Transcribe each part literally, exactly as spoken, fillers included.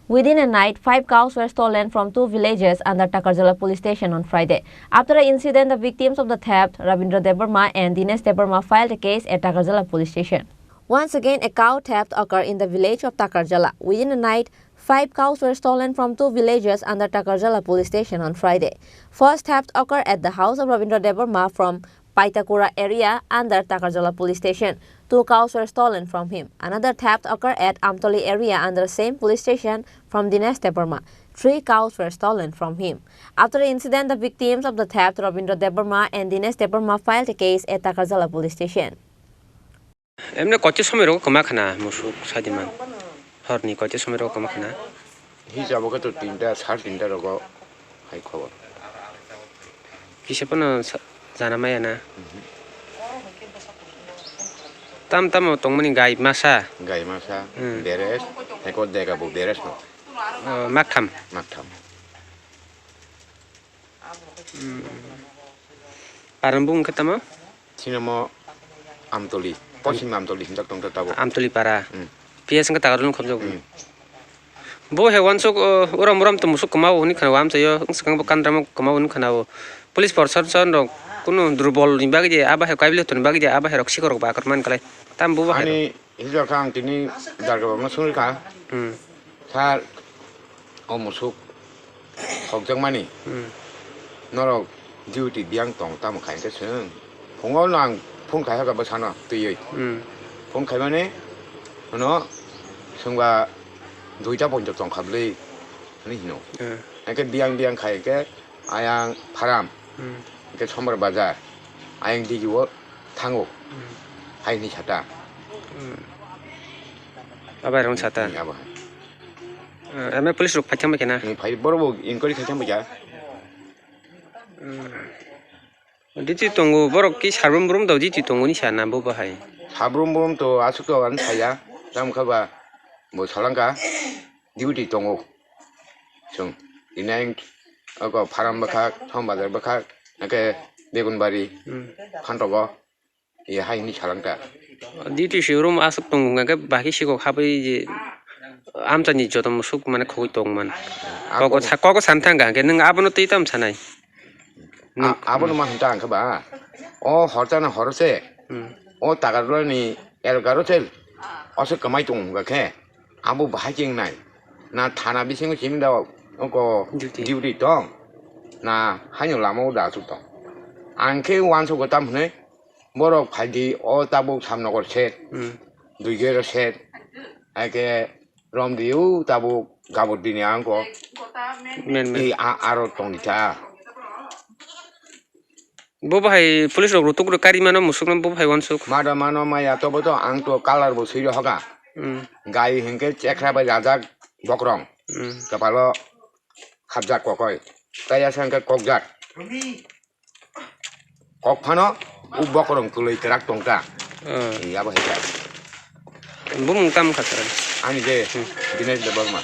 Within a night, five cows were stolen from two villages under Takarjala police station on Friday. After the incident, the victims of the theft, Ravindra Debbarma and Dinesh Debbarma, filed a case at Takarjala police station. Once again, a cow theft occurred in the village of Takarjala. Within a night, five cows were stolen from two villages under Takarjala police station on Friday. First theft occurred at the house of Ravindra Debbarma from Paitakura area under Takarjala police station. Two cows were stolen from him. Another theft occurred at Amtoli area under same police station from Dinesh Debbarma. Three cows were stolen from him. After the incident, the victims of the theft, Ravindra Debbarma and Dinesh Debbarma, filed a case at Takarjala police station. Emne koiche somoi rogo kwma khna musuk sadiman. Horni koiche somoi rogo kwma khna. Hisabo khe to tinta, sar tinta rogo hai khobor. Kisa phano sa-, jana maya na. Mhm. Tam tamo tongmani gai masa. Gai masa, Hmm. beres, eko dega bo beres no. Oh, maktham. Maktham. Hmm. Paran bung khe tamo? Sinamo Amtoli, Poschim Amtoli hinjak tongkha tabuk. Amtoli para. Hmm. P S wngkha Takarjala khobjagwi. Hmm. Bo hai wansuk, uh, uram uram to musuk kwmao hwnwi khna o, amchaio wng swkang bo kandra mo kwmao hwnwi khna o. Police proshashan rok kunu durbol ni bagwi de, abo hai kaibil toni bagwi de, abo hai rok sikhok rok ba akrman kalai. Tam bo bo hai rok. Ani hijab kha ang tini darga bangma sungri kha. Hmm. Sir, o musuk khokjakmani. Hmm. Norok duty biyang tong tamo khai khe chwng. Phungo no ang phone khai hakha bwsano twiwi. Hmm. Phone khaimani hwno chwngba duita poncho tongkha bwlwi hwnwi hino. Hmm. Hwnkhe biyang biyang khai khe ayang pharam. Hmm. Hwnkhe Sombar bazar. Ayang digi o thango. Hmm. Hai hwnwi sata. Hmm. Abai rong sata. Hmm, abo hai. Hmm, ame police rok phaikha bai khe na? Hmm, phai borok bo inquiry khaikha bai kha. Hmm. Diti tongo, borok ki sabrum brum do diti tongo ni sana bo bahai. Sabrum brum to aswk to ani saya. Tamo kha ba bo salangka duty tongo. Chwng tini ang oko pharam bwkhak, thom bazar bwkhak, hwnkhe Begunbari, Hmm. Phantogo, ye hai hwnwi salangka. Duty si room aswk tongo hwnkhe bahai sikhok habwi je amchaini joto musuk mane khogwi tongman. A Koko kok- sa-, koko san thangkha hwnkhe nwng abono twi tamo sanai? A-, abono ma hwnta hwnkhe ba, o horchana horose, Hmm. o Takarjala ni elgaro sel, aswk kwmai tongo hwnkha khe, abo bahai khe wngnai. Na thana bisingo simi da oko Duty. Duty tong, na haino lama o da aswk tong. Ang khe uansukgo tam hwnwi, borok phaidi o tabuk Samnogor shed, Hmm. Duigero shed, hai khe romdi o tabuk Gaburdini angko. Men, men. Ei a-, aro tongdi ta. Bo bahai police rok rutuk rw kari mano musuk no bo bahai wansuk. Mada mano maya tobo to ang to colour bo swi rw hoga. Hmm. Gai hinkhe chekra bai rajak bokrong. Hmm. Kapalo hapjak kokoi. Tei asa hinkhe kokjak. Kok phano u bokorong kwlwi kwrak tongkha. Hmm. Yabo hai kha. Bumung tam kha sir? Ani je Hmm. Dinesh Debbarma.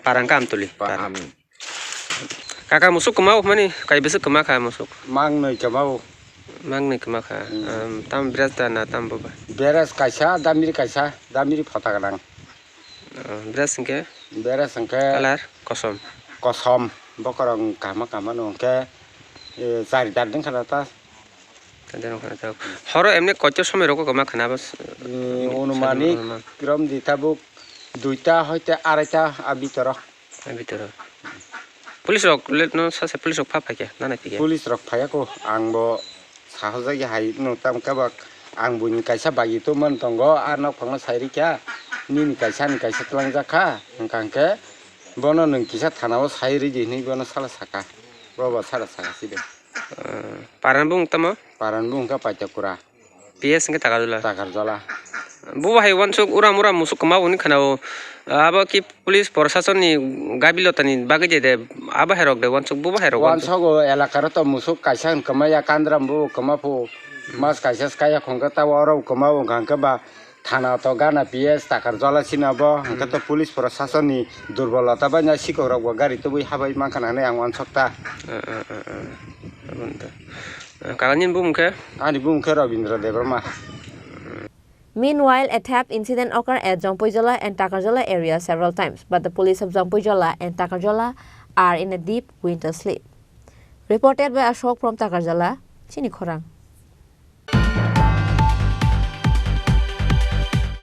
Parang Kamtuli. Pa-, Parang. Am. Kaka musuk kwmao mani kai bwswk kwma kha musuk? Mangnwi kwmao. Mangnwi kwma kha. Hmm. Am, tam beres da na tam boba? Beres kaisa, damiri kaisa, damiri phota gwnang. Oh, beres hwnkhe? Beres hwnkhe Kalar kosom. Kosom. Bokorong kahma kahma no hwnkhe, eh, chari dar ding khana ta. Chari dar wngkha na ta. Horo emne koito somoi rogo kwma khana bas? Eh, anumanik romdi tabuk duita hoite araita a bitoro. A bitoro. Police rok le no sasa police rok pha phaikha, na nai phikhe? Police rok phaiya ko, ang bo sahajagi hai no tam khe ba ang buini kaisa bagi tongmani tongo, a nok phangno sai rikha, nini kaisa ani kaisa tlangjak kha, hwnkha hwnkhe bono nwng kisa thana o sai ridi hinwi bono sala saka, bo bo sala saka si de. Ah, paran bung tamo? Paran bung kha Paitakura. P S hwnkhe Takarjala. Takarjala. Bo hai wansuk uram uram musuk kwma hwnwi khwnao. Abo ki police proshasonni gabilotani bagwi de de abo hai rok de wansuk bo hai rok wansuk. Wansogo elakaro to musuk kaisa hwn kwma ya kandram bo kwma phu. Hmm. Mas kaisa skaya khongkhe tabo oro kwma bo hwnkha hwnkhe ba thana to gana P S Takarjala sina bo hwnkhe to Hmm. police proshasonni durbolota bai na sikhok rok bo gari tubui habai mankha na hinwi ang wansok ta. Ah, ah, ah, ah. Abo wngkha. Ah, kaka nini bumung khe? Ani bumung khe Rabindra Debbarma. Meanwhile, a theft incident occurred at Jampuijala and Takarjala area several times, but the police of Jampuijala and Takarjala are in a deep winter sleep. Reported by Ashok from Takarjala, Chini Khorang.